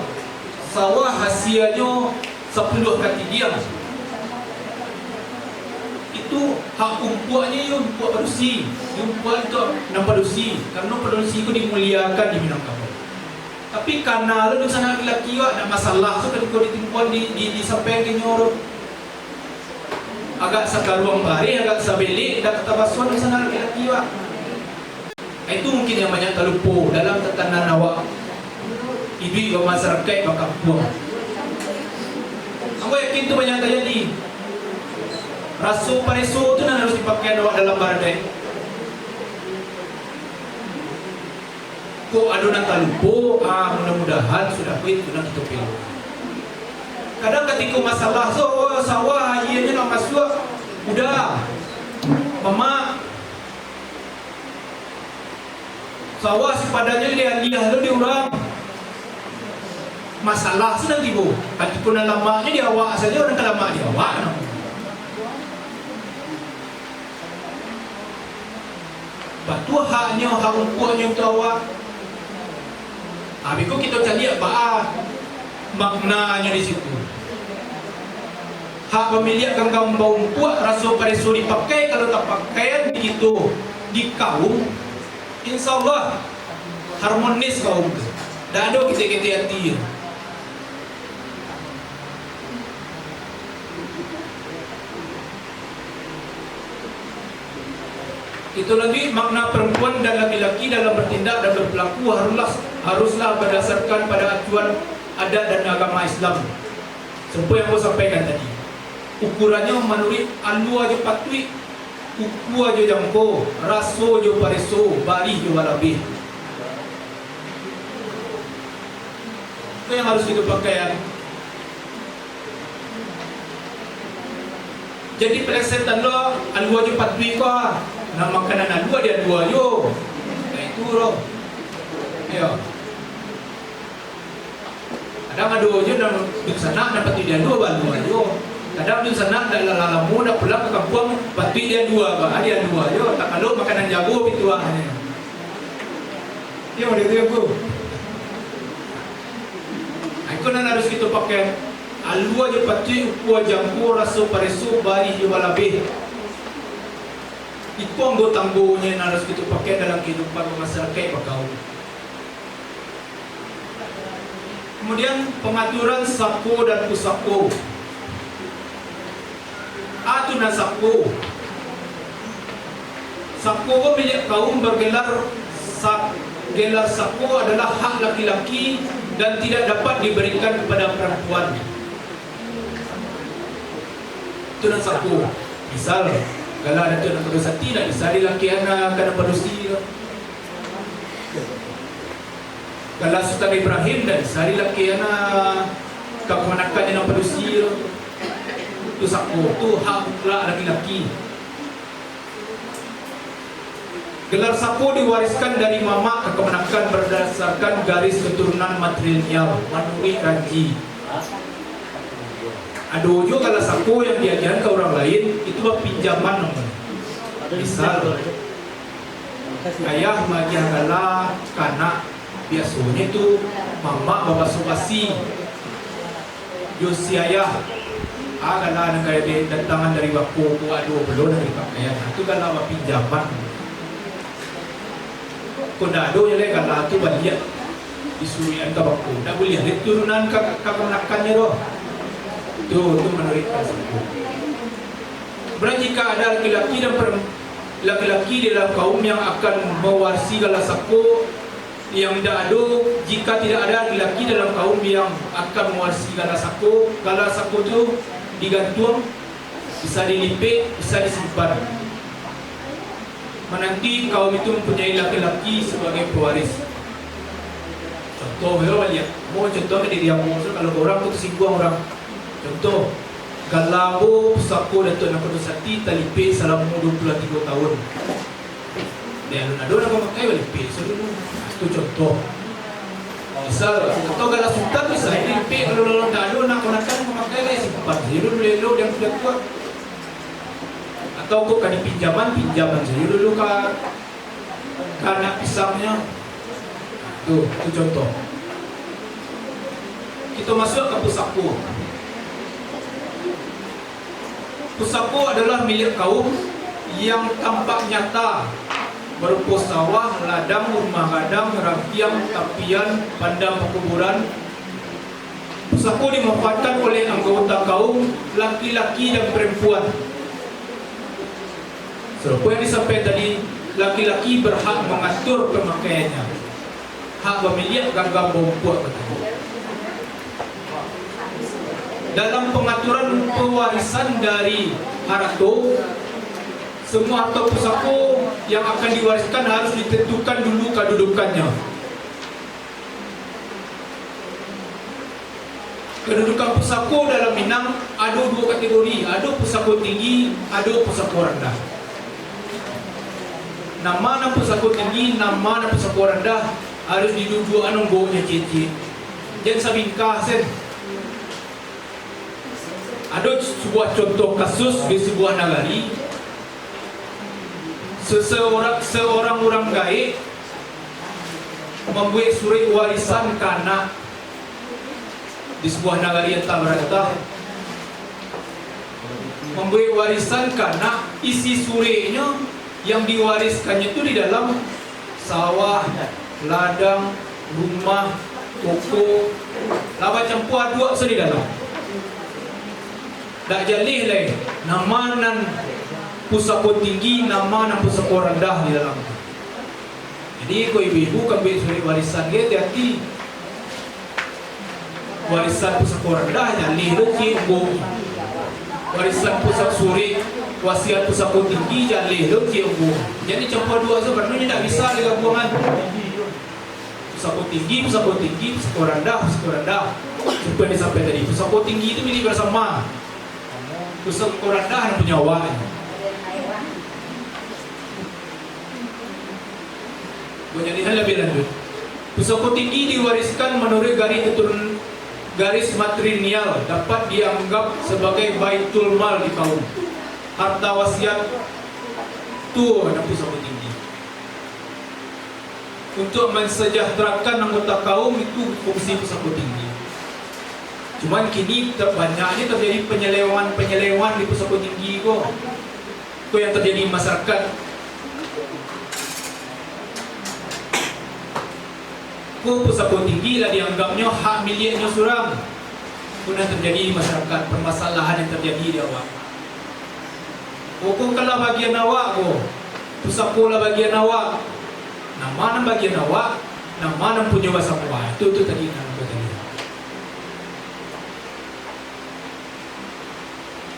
sawah hasianyo sapuluah katidiang. Itu hak umpuaknyo, iyo umpuak padusi. Iyo umpuak untuak nan padusi. Karano padusi ko dimuliakan di Minangkabau. Tapi kana lo dunsanak laki-laki, wak, ndak masalah tu, kan, ko ditimpuan di, di, disampaian ka inyo tu. Agak sakaruang bareh, agak sabelek, ndak ka tabaso dunsanak laki-laki, wak. Itu mungkin yang banyak talupo dalam tatanan awak iduik bamasyarakaik bakampuang. Ambo yakin tu banyak tajadi. Raso pareso tu nan harus dipakai awak dalam baradaik. Kok ado nan talupo, ah, mudah-mudahan sudah ko itu nan kito pilu. Kadang katiko masalah, so, sawah, iyanyo nak masuak, udah, mamak, sawah sipadannyo dialiah tu di urang. Masalah sudah tibo. Katiko nan lamaknyo di awak sajo, nan ka lamak di awak, nah. Batu haknyo, hak umpuaknyo untuak awak. Habis ko kito caliak baa maknanyo di situ. Hak bamiliak ganggam baumpuak, raso pareso dipakai, kalau tapakaian di kito, di kaum, insya Allah harmonis kaum tu. Dak ado ketek-ketek ati. Itu lagi, makna perempuan dan laki-laki dalam bertindak dan berperilaku haruslah, haruslah berdasarkan pada acuan adat dan agama Islam. Seperti yang ambo sampaikan tadi, ukurannyo manuruik alua jo patuik, ukua jo jangko, raso jo pareso, barih jo balabeh. Itu yang harus kito pakai, ya. Jadi, pelesetan lo, alua jo patuik ko, ah. Nah, makanan alua di alua jo. Nah, itu lo. Iyo. Kadang ado jo nan dunsanak nan patuik dialua, balua jo. Kadang dunsanak ndak lah lamo, ndak pulang ka kampuang, patuik dialua, ba, dialua jo. Takalok makanan jago pituahnyo. Iyo, model tu, Angku. Iko nan harus kito pakai. Alua jo patuik, ukua jangko, raso pareso, barih jo balabeh. Iko anggo-anggonyo nan harus kito pakai dalam kahidupan bamasarakaik, bagaul. Kamudian, pangaturan sako dan pusako. A tu nan sako. Sako ko milik kaum bergelar sa-, gelar sako adalah hak laki-laki dan tidak dapat diberikan kepada perempuan. Tu nan sako. Misal, kalau ado tu nan padusi, ndak bisa dilakekan ka nan padusi tu. Kalau Sutan Ibrahim, ndak bisa dilakekan ka kamanakan nan padusi tu. Tu sako, tu hak mutlak laki-laki. Gelar sako diwariskan dari mamak ka kamanakan berdasarkan garis keturunan matrilineal manuruik ranji. Ado juo gelar sako yang diagiahan ka urang lain, itu bapinjaman namonyo. Misal, ayah maagiah gelar ka anak, biasonyo tu mamak babasuah-basuah. Jo si ayah, ah, gelar nan ka didatangan dari bako ko ado pulo nan dipakaian. Ah, tu gelar bapinjaman. Kok ndak ado nyo lai gelar tu baliak disuruikan ka bako. Ndak buliah diturunan ka, ka kamanakannyo doh. Tu, tu manuruik prinsip. Berarti jika ada laki-laki dan perem-, laki-laki di dalam kaum yang akan mewarisi gelar sako, yang indak ado, jika tidak ada laki-laki dalam kaum yang akan mewarisi gelar sako, gelar sako tu digantuang, bisa dilipek, bisa disimpan. Mananti kaum itu mempunyai laki-laki sebagai pewaris. Contoh, kalau baliak, mau contoh ka diri ambo, kalau urang tu tasingguang urang. Contoh, gelar ambo pusako Datuak Nangkodo Sati talipek salamo duo puluah tigo tahun. Dek alun ado nan mamakai, balipek sajo dulu. Tu contoh. Misal, atau gelar sutan bisa dilipek, kalau lalu ndak ado nan kamanakan mamakai, lai simpan sajo dulu elok-elok, jan sudah tua. Atau kok ka dipinjaman, pinjaman sajo dulu ka, ka anak pisangnyo. Tu, tu contoh. Kito masuak ka pusako. Pusako adalah milik kaum yang tampak nyata, barupo sawah, ladang, rumah gadang, rampiang, tapian, padang pakuburan. Pusako dimanfaatkan oleh anggota kaum, laki-laki dan perempuan. Sarupo yang disampaikan tadi, laki-laki berhak mengatur pemakaiannya. Hak bamiliak ganggam baumpuak, katanya. Dalam pengaturan pewarisan dari harato, semua harta pusako yang akan diwariskan harus ditentukan dulu kadudukannya. Kadudukan pusako dalam Minang ado duo kategori, ado pusako tinggi, ado pusako randah. Nan ma nan pusako tinggi, nan ma nan pusako randah, harus diduduakan unggonyo ciek-ciek. Jan sabingkah sen. Ado sabuah contoh kasus di sabuah nagari, seseorang, seorang urang gaek mambuek surek warisan ka anak. Di sabuah nagari antah barantah, mambuek warisan ka anak, isi sureknyo yang diwariskannyo tu di dalam sawah, ladang, rumah, toko, lah bacampua aduak se di dalam. Dak jaleh lai, nan ma nan pusako tinggi, nan ma nan pusako randah di dalam tu. Jadi, ko ibu-ibu ka ambiak surek warisan ge, hati-hati. Warisan pusako randah, jaleh lo ciek unggo. Warisan pusako surek, wasiat pusako tinggi, jaleh lo ciek unggo. Jadi, campua duo tu, karano inyo ndak bisa digabuangan. Pusako tinggi, pusako tinggi, pusako randah, pusako randah. Seperti yang disampaikan tadi, pusako tinggi itu milik bersama. Pusako randah nan punyo awak. Penjelasan lebih lanjut. Pusako tinggi diwariskan menurut garis keturun-, Garis matrilineal dapat dianggap sabagai baitul mal di kaum. Harta wasiat tu nan pusako tinggi. Untuak mansajahterakan anggota kaum itu fungsi pusako tinggi. Cuman kini ter-, banyaknyo terjadi panyalewangan-panyalewangan di pusako tinggi ko. Ko yang terjadi di masyarakat. Ko pusako tinggi lah dianggapnyo hak miliaknyo surang. Ko nan terjadi di masyarakat, permasalahan yang terjadi di awak. Ko, ko kan lah bagian awak ko. Pusako lah bagian awak. Nan ma nan bagian awak, nan ma nan punyo basamo. Ah, itu, itu tadi nan ambo tadi.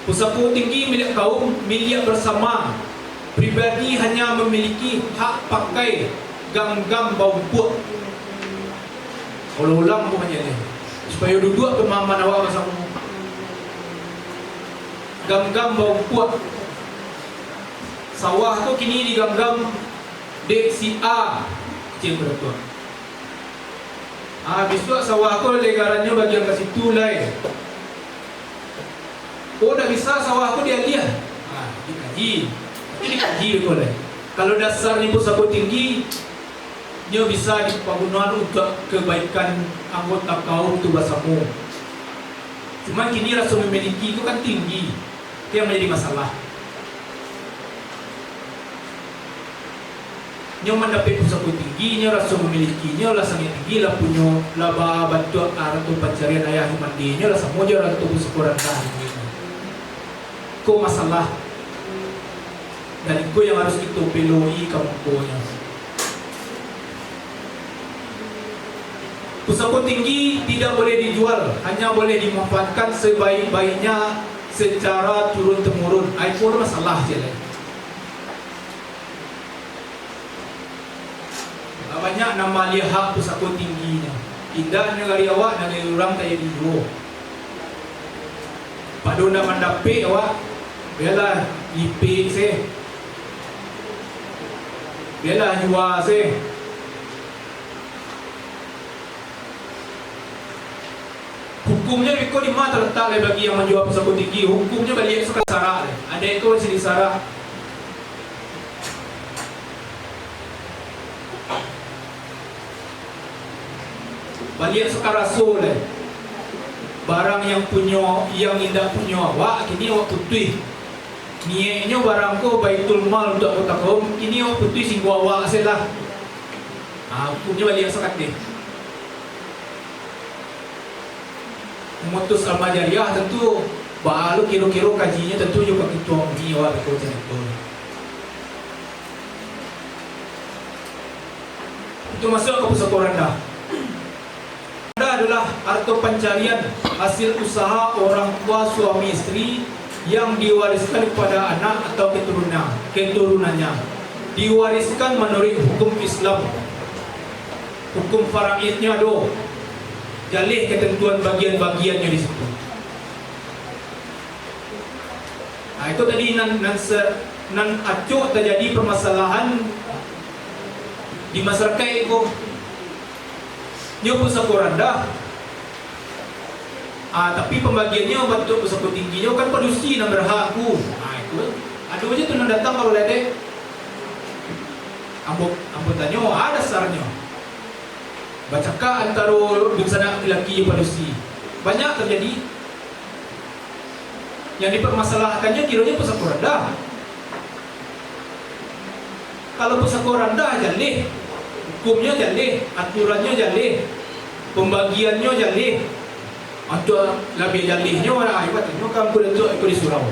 Pusako tinggi milik kaum, miliak bersama. Pribadi hanya memiliki hak pakai ganggam baumpuak. Ulang-ulang ambo manyalah. Supayo duduak pemahaman awak basamo. Ganggam baumpuak. Sawah tu kini diganggam dek si A, kecil beratuak. Ah, bisuak sawah ko legarannyo bagian ka situ lai. Oh, ndak bisa sawah ko dialiah. Ah, dikaji. Tapi dikaji ko lai. Kalau dasarnyo pusako tinggi, nyo bisa dipagunoan untuak kebaikan anggota kaum tu basamo. Cuman kini raso memiliki tu kan tinggi. Itu yang manjadi masalah. Nyo mandapek pusako tinggi, nyo raso mamilikinyo lah sangaik tinggi, lah punyo, lah babantuak arato pancarian ayah jo mandinyo, lah samo jo arato pusako randah. Ko masalah. Dan iko yang harus kito beloi ka mukonyo. Pusako tinggi tidak boleh dijual, hanya boleh dimanfaatkan sebaik-baiknya secara turun-temurun. Ai, ko masalah je lah. Banyak nan maaliah hak pusako tingginyo. Indak nagari awak, nagari urang tajadi juo. Pado ndak mandapek awak, bialah lipek se. Bialah jua se. Hukumnyo iko dima talatak lai bagi yang manjua pusako tinggi? Hukumnyo baliak se ka sarak lai. Adaik ko masih di sarak. Baliak se ka raso lai. Barang yang punyo, yang indak punyo awak, kini awak putuih. Niaiknyo barang ko baitul mal untuak anggota kaum, kini awak putuih singgo awak se lah. Ah, hukumnyo baliak se ka ateh. Memutus amal jariah tantu, baa lo kiro-kiro kajinyo tantu jo ka kito uni awak beko cako. Itu masuak ka pusako randah. Randah adalah harta pancarian hasil usaha orang tua suami isteri yang diwariskan kepada anak atau keturunan, keturunannya. Diwariskan manuruik hukum Islam. Hukum faraidnyo ado. Jaleh ketentuan bagian-bagiannyo di situ. Nah, itu tadi nan, nan se-, nan acok tajadi permasalahan di masyarakat ko. Nyo pusako randah. Ah, tapi pambagiannyo bantuak pusako tingginyo kan padusi nan berhak tu. Ah, itu. Ado aja tu nan datang ka balai dek. Ambo, ambo tanyo, ah, dasarnyo. Bacakak antaro dunsanak laki-laki jo padusi. Banyak terjadi. Yang dipermasalahkannyo kironyo pusako randah. Kalau pusako randah jaleh, hukumnyo jaleh, aturannyo jaleh, pambagiannyo jaleh, atau labiah jalehnyo, ah, ibaratnyo kan kuda tu iko di surau.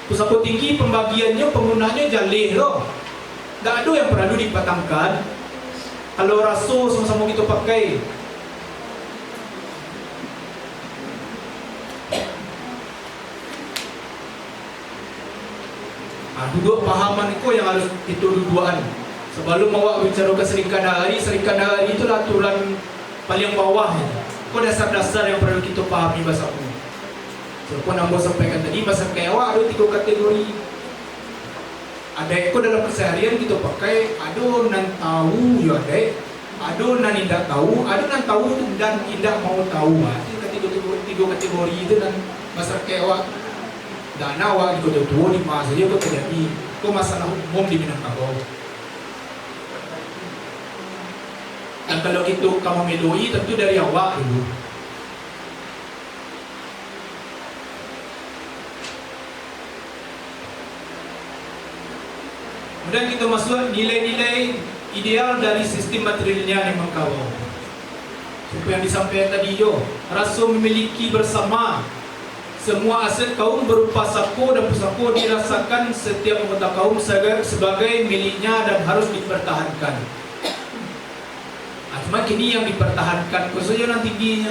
Pusako tinggi pambagiannyo, panggunaannyo jaleh lo. Ndak ado yang paralu dipatangkan. Kalau raso samo-samo kito pakai. Ah, duduak pahaman ko yang harus kito duduakan. Sabalum awak bicaro ka sarikanda ari, sarikanda ari itulah aturan paliang bawah. Ko dasar-dasar yang paralu kito pahami basamo. Sarupo nan ambo sampaikan tadi, masyarakat awak ado tigo kategori. Adaik ko dalam kasaharian kito pakai, ado nan tau jo adaik, Ado nan indak tahu, ado nan tahu dan indak mau tahu. Ah, itu katigo, tigo, tigo kategori itu nan masyarakat awak. Dana awak di Koto Tuo, di ma sajo ko tajadi. Ko masalah umum di Minangkabau. Dan kalau kito ka mamiloi, tantu dari awak dulu. Kemudian kito masuak nilai-nilai ideal dari sistem matrilineal di Minangkabau. Seperti yang disampaikan tadi jo, raso memiliki bersama semua aset kaum berupa sako dan pusako dirasakan setiap anggota kaum sebagai, sebagai miliknya dan harus dipertahankan. Ah, cuma kini yang dipertahankan ko sajo nan tingginyo.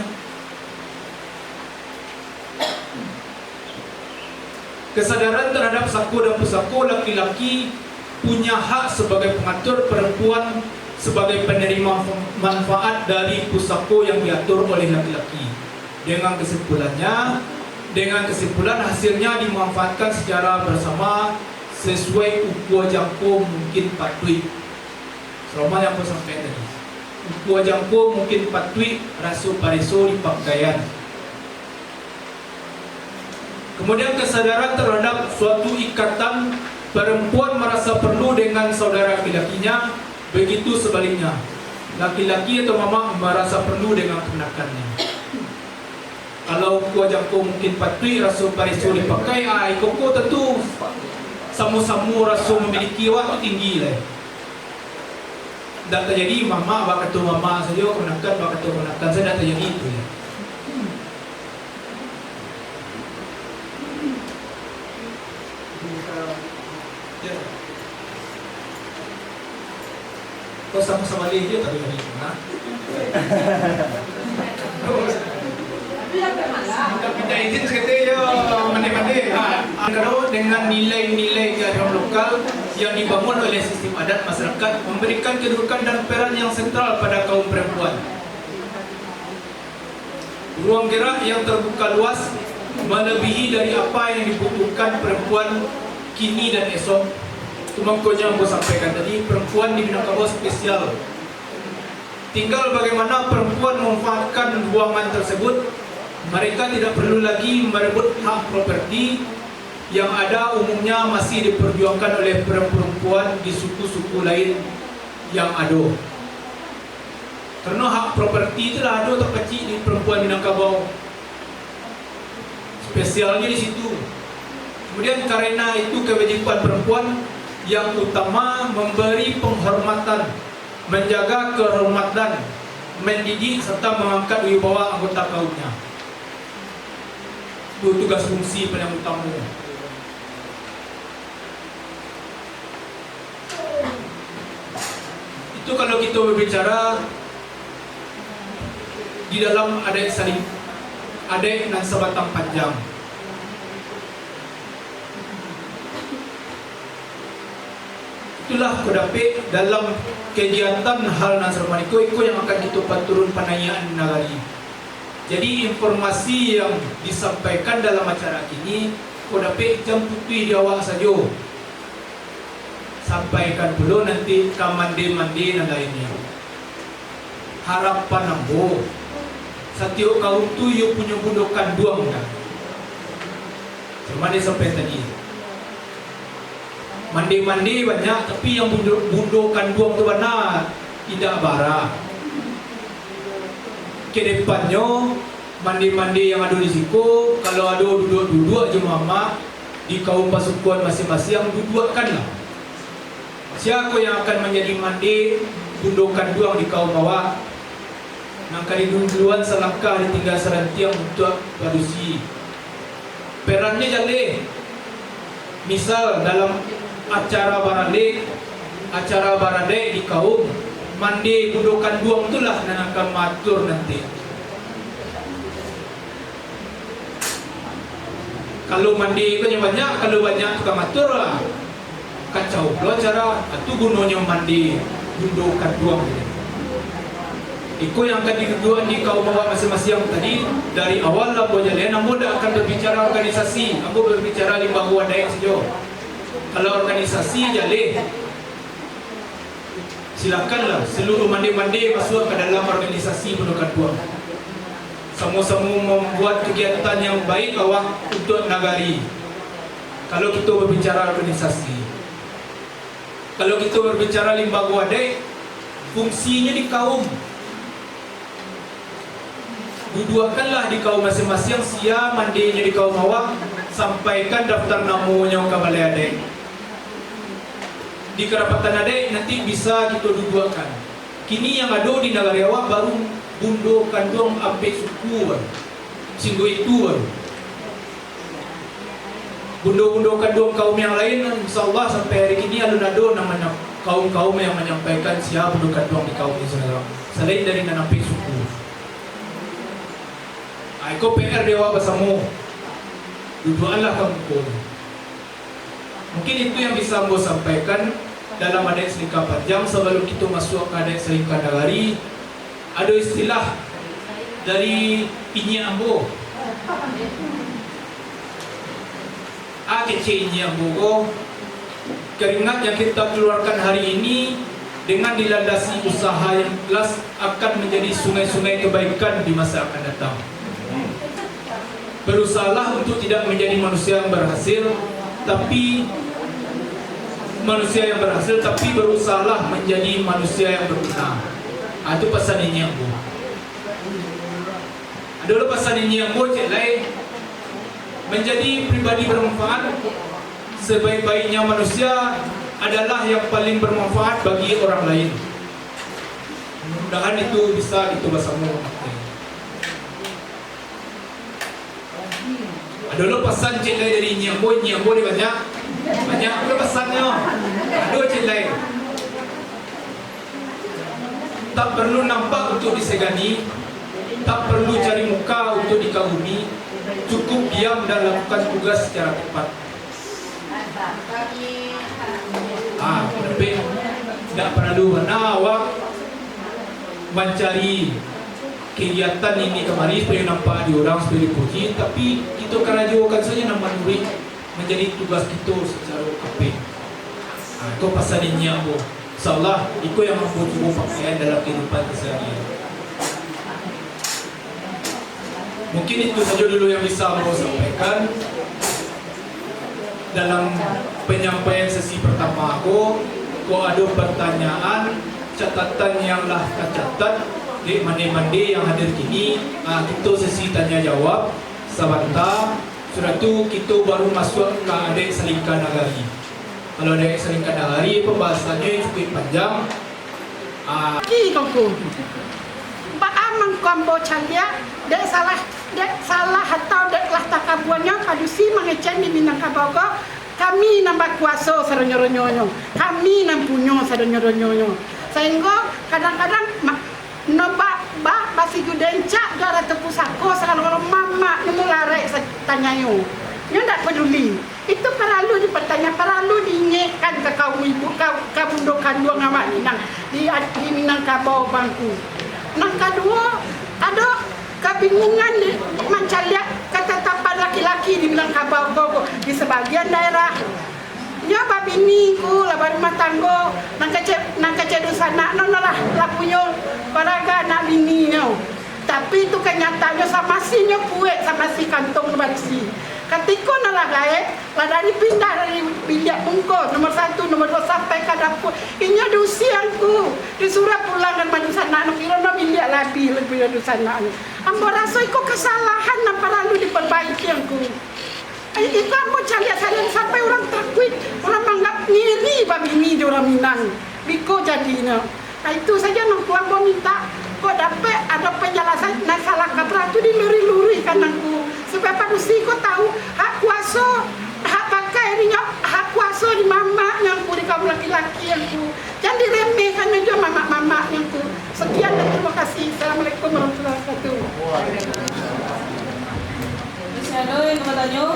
Kesadaran terhadap sako dan pusako laki-laki punya hak sebagai pengatur, perempuan sebagai penerima manfaat dari pusako yang diatur oleh laki-laki. Dengan kesimpulannya, dengan kesimpulan hasilnya dimanfaatkan secara bersama sesuai ukua jangko mungkin patuik. Salamo nan ambo sampaikan tadi, ukua jangko mungkin patuik raso pareso dipakaian. Kemudian kesadaran terhadap suatu ikatan, perempuan merasa perlu dengan saudara laki-lakinya, begitu sebaliknya, laki-laki atau mamak merasa perlu dengan kamanakannya. Kalau ukua jangko mungkin patuik raso pareso dipakai, ah, iko ko tantu samo-samo raso mamiliki awak tu tinggi lai. Ndak tajadi mamak bakato mamak sajo, kamanakan bakato kamanakan sajo, ndak tajadi itu, ya. Ya. Kau sama-sama leh je tapi hari itu, nah. Minta izin sekali je, mandi-mandi. Ha. Kalau dengan nilai-nilai kearifan lokal yang dibangun oleh sistem adat, masyarakat memberikan kedudukan dan peran yang sentral pada kaum perempuan. Ruang gerak yang terbuka luas melebihi dari apa yang dibutuhkan perempuan kini dan esok. Itu mangkonyo ambo sampaikan tadi, perempuan di Minangkabau spesial. Tinggal bagaimana perempuan memanfaatkan ruangan tersebut, mereka tidak perlu lagi merebut hak properti yang ada, umumnya masih diperjuangkan oleh perempuan di suku-suku lain yang ado. Karano hak properti tu lah ado tapacik di perempuan Minangkabau. Spesialnyo di situ. Kemudian, karena itu kewajiban perempuan yang utama memberi penghormatan, menjaga kehormatan, mendidik serta mengangkat wibawa anggota kaumnya. Itu tugas fungsi paling utama. Itu kalau kito babicara di dalam adaik saling, adaik nan sabatang panjang. Itulah ko dapek dalam kagiatan hal nan sarupo iko, iko yang akan kito paturun panayaan nagari. Jadi, informasi yang disampaikan dalam acara kini, ko dapek jam putuih di awak sajo. Sampaikan pulo nanti ka mande-mande nan lainnyo. Harapan ambo, satiok kaum tu iyo punyo bundo kanduang dah. Cuma disampaikan tadi. Mande-mande banyak, tapi yang bundo, bundo kanduang tu bana indak bara. Kedepannyo, mande-mande yang ado di siko, kalau ado duduak-duduak jo mamak, di kaum pasukuan masiang-masiang, duduakkanlah. Sia ko yang akan manjadi mande bundo kanduang di kaum awak, nan ka diduluan salangkah ditingga sarantiang untuak padusi. Perannyo jaleh. Misal, dalam acara baralek, acara baradaik di kaum, mande bundo kanduang tu lah nan akan maatur nanti. Kalau mande ko nyo banyak, kalau banyak tukang atur lah. Kacau pulo acara, ah, tu gunonyo mande bundo kanduang. Iko yang akan diduduakan di kaum awak masiang-masiang tadi, dari awal lah ambo jaleh, ambo ndak akan babicara organisasi, ambo babicara limbago adaik sajo. Kalau organisasi jaleh, Silakanlah saluruh mande-mande masuak ka dalam organisasi Bundo Kanduang. Samo-samo mambuek kagiatan yang baik awak untuak nagari. Kalau kito babicara organisasi, kalau kito babicara limbago adaik, fungsinyo di kaum. Duduakkanlah di kaum masiang-masiang, sia mandenyo di kaum awak, sampaikan daftar namonyo ka balai adaik. Di karapatan adaik nanti bisa kito duduakkan. Kini yang ado di nagari awak baru Bundo Kanduang ampek suku baru, singgo itu baru. Bundo-bundo kanduang kaum yang lain, insya Allah sampai hari kini alun ado nan manyam-, kaum-kaum yang manyampaikan sia bundo kanduang di kaum Israel, salain dari nan ampek suku. Ah, iko P R di awak basamo. Duduakkanlah ka muko. Mungkin itu yang bisa ambo sampaikan dalam adaik salingka panjang. Sabalum kito masuak ka adaik salingka nagari, ado istilah dari inyiak ambo. Ah, kecek inyiak ambo ko, keringat yang kita keluarkan hari ini dengan dilandasi usaha yang ikhlas akan menjadi sungai-sungai kebaikan di masa akan datang. Berusahalah untuk tidak menjadi manusia yang berhasil, tapi manusia yang berhasil, tapi berusahalah menjadi manusia yang berguna. Ah, itu pasan inyiak ambo. Ado lo pasan inyiak ambo, cek lai, menjadi pribadi bermanfaat. Sebaik-baiknya manusia adalah yang paling bermanfaat bagi orang lain. Mudah-mudahan itu bisa kito basamo mamakai. Ado lo pasan, cek lai, dari inyiak ambo, inyiak ambo ni banyak. Banyak pulo pasannyo. Ado, cek lai. Tak perlu nampak untuk disegani, tak perlu cari muka untuk dikagumi, cukup diam dan lakukan tugas secara tepat. Ah, tapi ndak paralu bana awak mancari kegiatan ini kamari supayo nampak di urang, supayo dipuji, tapi kito karajokan sajo nan manuruik manjadi tugas kito sacaro apik. Ah, iko pasan inyiak ambo. Insya Allah, iko yang ambo cubo pakaian dalam kehidupan keseharian. Mungkin itu sajo dulu yang bisa ambo sampaikan dalam penyampaian sesi pertama ko. Kok ado pertanyaan, catatan yang lah tacatat dek mande-mande yang hadir kini, ah, kito sesi tanya jawab sabanta. Sudah tu, kito baru masuak ka adaik salingka nagari. Kalau adaik salingka nagari, pambahasannyo cukuik panjang. Ah. Ki kongko. Baa mangko ambo caliak, dek salah, dek salah atau dek lah takabuanyo padusi mangecek di Minangkabau ko, kami nan bakuaso sadonyo-donyonyo, kami nan punyo sadonyo-donyonyo. Sainggo kadang-kadang ma-, no ba-, ba-, basigu dencak jo arato pusako sagalo-galo mamak nyo mularek sa-, tanyayo. Nyo ndak paduli. Itu paralu dipatanya, paralu diingekkan ka kaum ibu, ka, ka bundo kanduang awak ni nan di, di Minangkabau bangku. Nan kaduo, ado kabingungan di, mancaliak katatapan laki-laki di Minangkabau ko, di sabagian daerah. Nyo babini ku, lah barumah tanggo, nan kecek, nan kecek dunsanak, no, no lah, lah punyo paraga anak bini nyo. Tapi tu kanyataannyo, samasi nyo puek, samasi kantong barisi. Katiko nan lah gaek, lah dari pindah dari biliak bungko nomor satu, nomor duo, sampai ka dapua, inyo diusia ngku, disuruah pulang ka rumah dunsanak, no kiro no biliak labiah, labiah dunsanak. Ambo raso iko kasalahan nan paralu diparbaiki ngku. Ai, iko ambo caliak salian sampai urang takuik, urang manganggap ngiri babini jo urang Minang. Biko jadinyo. Ai, itu sajo nan ambo mintak, kok dapek ado panjalasan nan salah kaprah tu dilurih-lurihkan angku, supayo padusi ko tahu hak kuaso, hak pakai dinyo, hak kuaso di mamaknyo angku, di kaum laki-laki angku. Jan diremehkan jo mamak-mamaknyo angku. Sekian dan terima kasih. Assalamualaikum warahmatullahi wabarakatuh. Masih ado yang mau batanyo?